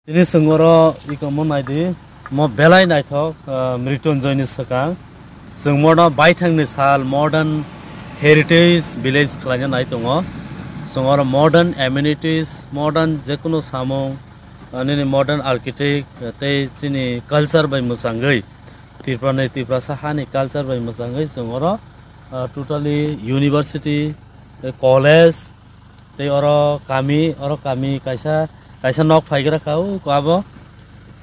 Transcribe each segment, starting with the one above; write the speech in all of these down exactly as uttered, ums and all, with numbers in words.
Tini chwng oro iko mo naidi, mo belai naithok, ah, Mrityunjoyni swkang. Chwng mono baithangni sal modern heritage village khlaina nai tongo. Chwng oro modern amenities, modern jekunu samung, ah, nini modern architect, ah, tei chini culture bai mwchangwi, Tripurani Tiprasa hani culture bai mwchangwi chwng oro, ah, totally university, tei college, tei oro kami, oro kami kaisa, kaisa nok phaigra kha, o abo,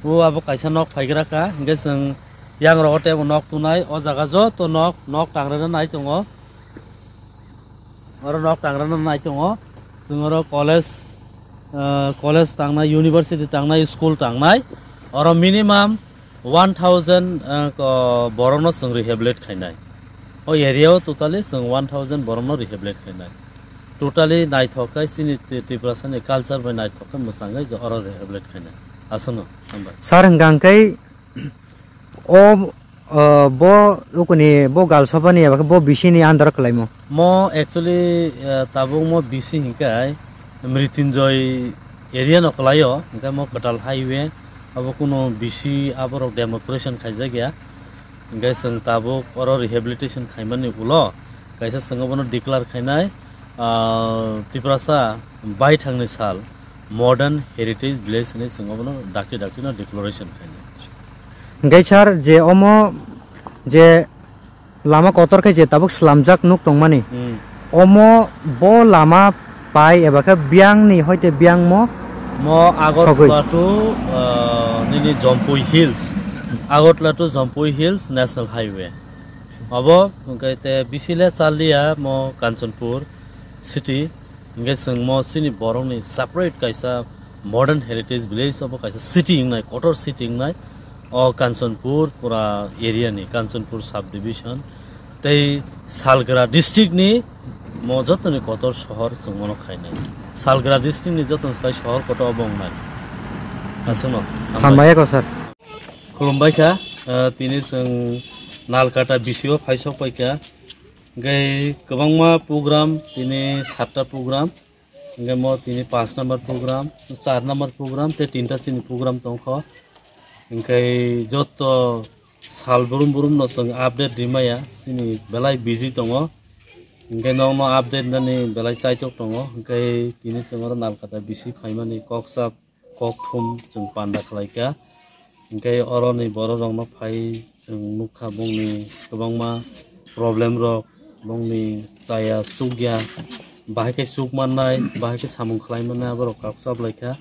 o abo kaisa nok phaigra kha, hingke chwng yang rogo tei bo nok tunai, o jaga joto nok, nok tangrana nai tongo, oro nok tangrana nai tongo, chwng oro college, ah, college tangnai, university tangnai, school tangnai, oro minimum one thousand, ah, ko-, borokno chwng rehabilitate khainai. O area o totally chwng one thousand borokno rehabilitate khainai. Totally naithok khe chini Ti-, Tiprasani culture bai naithok khe mwchangwi oro rehabilitate khainai. Aswkno, hambai. Sir, hwnkha hwnkhe o, o, bo ukuni bo Galsabani eba khe bo bisini under kwlaimo? Mo actually, eh, tabuk mo bisi hinkai Mrityunjoy area no kwlaio, hinkai mo kwtal highway, abo kuno bisi aborok demonstration khaijak ya. Hinkai chwng tabuk oro rehabilitation khaimani ulo kaisa chwng obono declare khainai, ah, Tiprasa baithangni sal modern heritage village hinwi chwng obono dakti dakti no declaration khainai. Hinkai sir, je omo je lama kotor khe je tabuk slamjak nuk tongmani. Hmm. Omo bo lama pai eba khe biyangni hoite biyangmo Mo sogwi. Agartala to, ah, nini Jampui Hills. Agartala to Jampui Hills National Highway. Abo hwnkhe te bisile chalia mo Kanchanpur city. Hingke chwng mo chini borokni separate kaisa modern heritage village obo kaisa city wngnai, kotor city wngnai. O Kanchanpur pura area ni, Kanchanpur sub division tei Salgra district ni mo jotoni kotor sohor chwng mono khainai. Salgra district ni jotoni sai sohor kotor obo wngnai. Aswkno. Hambai. Hambai ko sir. Khulumbai kha, ah, tini chwng Nalkata bisio phaisok pai kha. Hingke kwbangma program, tini satta program, hingke mo tini panch number program, char number program, tei tinta chini program tongkho. Hingke joto sal brum brum no chwng update rimaya, chini belai busy tongo. Hingke nokno update nani belai chaitok tongo. Hingke tini chwng oro Nalkata bisi phaimani kok sap kokthum chwng panda khlai kha. Hingke oroni bororokno phai chwng nukha bongni kwbangma problem rok, bongni chaya chukya, bahai khe chuk mannai, bahai khe samung khlai mannai, aborok kok chap lai kha.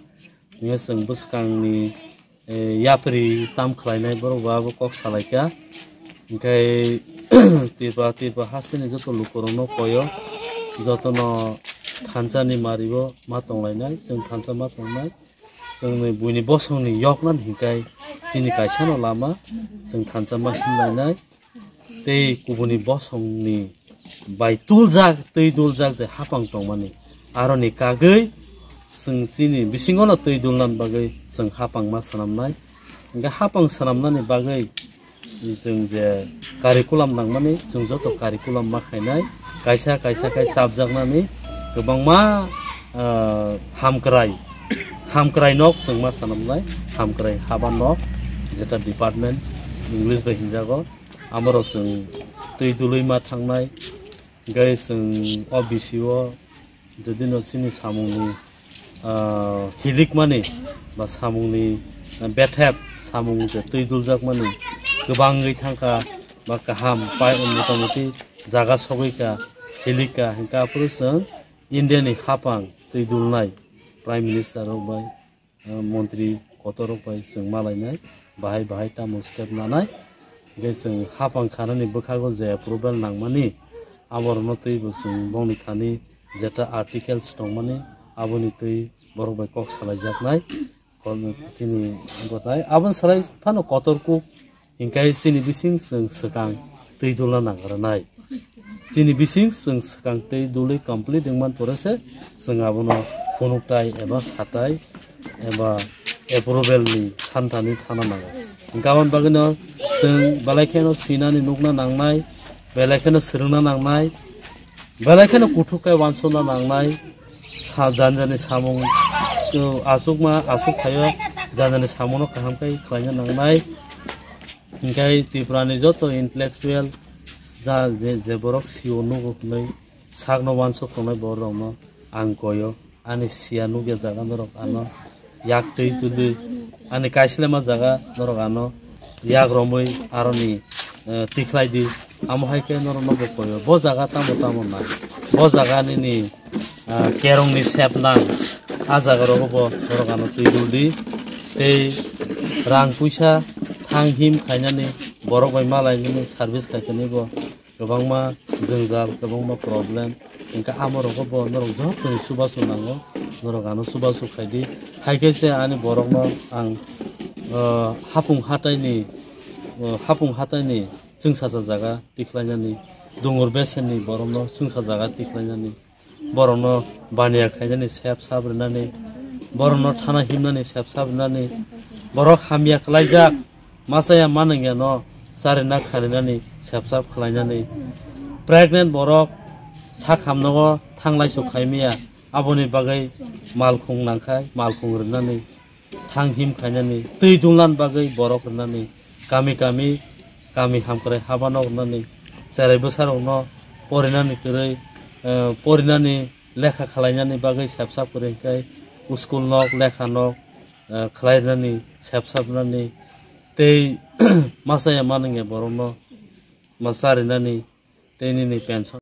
Hingke chwng bwskangni, eh, yapri tam khlainai borok bo abo kok salai kha. Hingke Tripura, Tripura hasteni joto lukurokno koyo, jotono thansa ni mario ma tonglainai, chwng thansa ma tongnai. Chwngni buini bosongni yoknani hinkai chini kaisano lama chwng thansa ma hinlainai tei kubuni bosongni bai tuljak, twi duljak je hapang tongmani. Aroni kagwi chwng chini bisingono twi dulnani bagwi chwng hapang ma swnamnai. Hingke hapang swnamnani bagwi chwng je curriculum nangmani, chwng joto curriculum ma khainai, kaisa kaisa khai chapjaknani kwbangma, ah, hamkrai, hamkrai nok chwng ma swnamnai, hamkrai haba nok, jeta department English bai hinjago, amorok chwng twi dulwi ma thangnai, hingke chwng o bisio Jodi no chini samungni, ah, hilikmani ba samungni, ah, bethep, samung je twi duljakmani kwbangwi thangkha ba kaham pai, motamoti jaga sogwi kha, hilik kha, hingkha aphuru chwng India ni hapang twi dulnai Prime Minister rok bai, ah, montri kotor rok bai chwng malainai, bahai bahai tamo step nanai. Hingke chwng hapang khanani bwkhago je approval nangmani, aborokno twi bo chwng bongni thani jeta articles tongmani, aboni twi borok bai kok salaijaknai. Kon-, chini gotnai. Aboni salai phano kotor kuk, hingke chini bising chwng swkang twi dulna nangrwnai. Chini bising chwng swkang twi dulwi complete wngman pore se chwng abono phunuktai eba satai eba approval ni santani thana nango. Hingke aboni bagwino chwng belai kheno sinani nukna nangnai, belai kheno swrwngna nangnai, belai kheno kuthuk khe uansukna nangnai, sa-, jani jani samung, uh, aswkma, aswk phaio, Janani samono kaham khe khlaina nangnai. Hinkhe Tripurani joto intellectual ja je, je borok sio nugo hwnwi sakno wansuk tongnai borokno ang koyo. Ani siya nukya jaga norok ano yak twi twi, ani kaisilema jaga norok ano yak romwi aroni, eh, tikhlai di. Amo hai khe norokno bo koyo. Bo jaga tamo tamo nang. Bo jaga nini, ah, kerongni sep nang. A jaga rogo bo norok ano twi dul di. Tei rang puisa thang him khainani borok bai malainani service khaikani bo kwbangma jwngjal, kwbangma problem. Hinkhe amo rogo bo norok joto ni chubachu nango, norok ano chubachu khai di. Hai khe se ani borokno ang, ah, hapung hataini, ah, hapung hataini chwngsacha jaga tikhlainani, dungur besenni borokno chwngsa jaga tikhlainani, borokno baniya khainani sep sap rinani, borokno thana himnani sep sap rinani, borok hamya khlaijak, machaya manwngya no charina kharinani sep sap khlainani, pregnant borok sak hamnogo thanglai sok khaimaya, aboni bagwi malkhung nangkhai malkhung rinani, thang him khainani, twi dunglan bagwi borok rwnani, kami kami, kami hamkrai habano rwnani, cherai bwsarokno porinani kwrwi, eh, porinani lekha khalainani bagwi sep sap kwrwi khe school nok, lekha nok, eh, khlai rwnani, sep sap rwnani, tei machaya manwngya borokno ma charinani, tei nini pension.